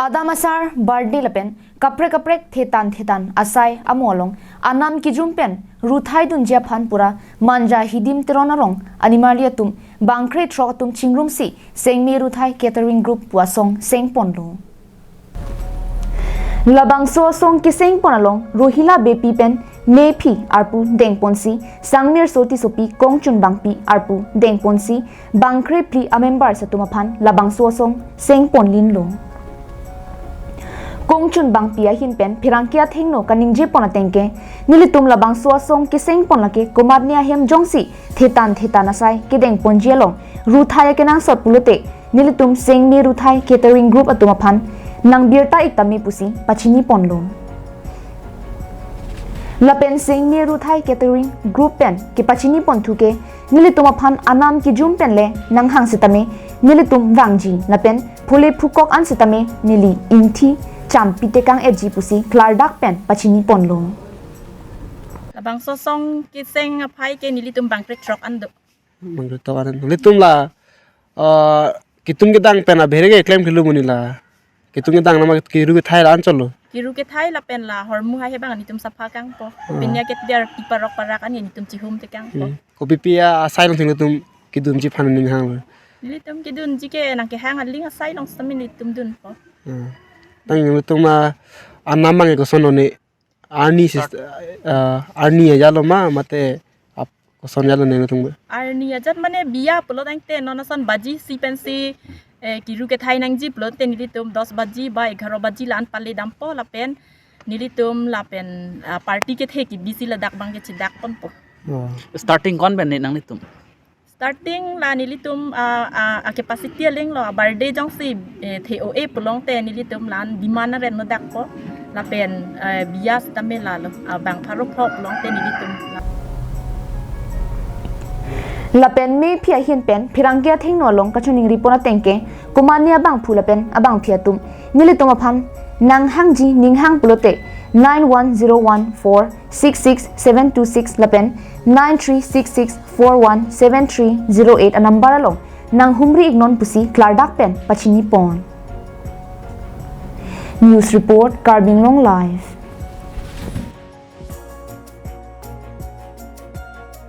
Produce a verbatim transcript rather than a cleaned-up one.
Adam asar, birthday lapen kaprek kaprek thetan thetan asai amo along anam kijum pen ruthai dunji aphan pura Manja Hidim Teron arong animarli atum bangkre throk atum chingrumsi Sengme Ruthai Catering Group pu asong sengponlo. Labangso asong kesengpon along Rohila Beypi pen mephi arpu dengponsi, Sangmirso Tissopi, Kongchun Bangpi arpu dengponsi, bangkre phli amembers atum aphan labangso asong sengponlinlo. Kongchun Bangpi ahin pen pherangke athengno kaningjepon ateng ke, nelitum labangso asong kesengpon lake komatne ahem jongsi thetan thetan asai kedengponji along ruthai akenangsot pulote, nelitum Sengme Ruthai Catering Group atum aphan nangbirta ik tame pusi pachiniponlo. Lapen Sengme Ruthai Catering Group pen kepachiniponthu ke, nelitum aphan anam kijum pen le nanghang setame nelitum vangji, lapen phule phukok an setame neli ingthi champi tekang-etji pusi klardak pen pachiniponlo. Labangso asong keseng aphai ke nelitum bangkre throk an do. Bangkre throk an do. Nelitum la, ah, kitum kedang pen abhere ke klem kelo muni la. Kitum kedang nama kiru kethai la anchotlo. Kiru kethai lapen la hormu hai hebang nelitum sapha kangpo. Hmm. Pinya ke der tiparok parak an nelitum chihum tekangpo. Hmm. Kopipi asai along nelitum kedunji aphan ning hanglo? Nelitum kedunji ke nangkehang aling asai along setame nelitum dunpo. Hmm. Tang nelitum ma anam mang koson lo ne? Arni sis-, ah, arni ajatlo ma, mate ap-, koson ajatlo nelitum? Arni ajat mane biya pulo tangte non ason baji si pensi, eh, kiru kethai nangji pulote nelitum dos baji ba egharo baji la-an pale dampo lapen nelitum lapen, ah, party kethe kebisi ladak abang ke chedakponpo. Oh. Starting ko-an pen ne nanglitum? Starting la nelitum, ah, ah, ah, capacity alinglo, ah, birthday jongsi, eh, the-o-e pulongte nelitum la-an demand arem no dakpo. Lapen, eh, biya setame lalo, ah, bang pharo pho pulongte nelitum la. Lapen mephi ahin pen pherangke athengno along kachiningri pon ateng ke, komatne abangphu lapen abangphi atum nelitum aphan nanghangji ninghang pulote nine one zero one four six six seven two six lapen nine three six six four one seven three zero eight anumber along nanghumri iknon pusi klardak pen pachinipon. News report, Karbi Anglong Live.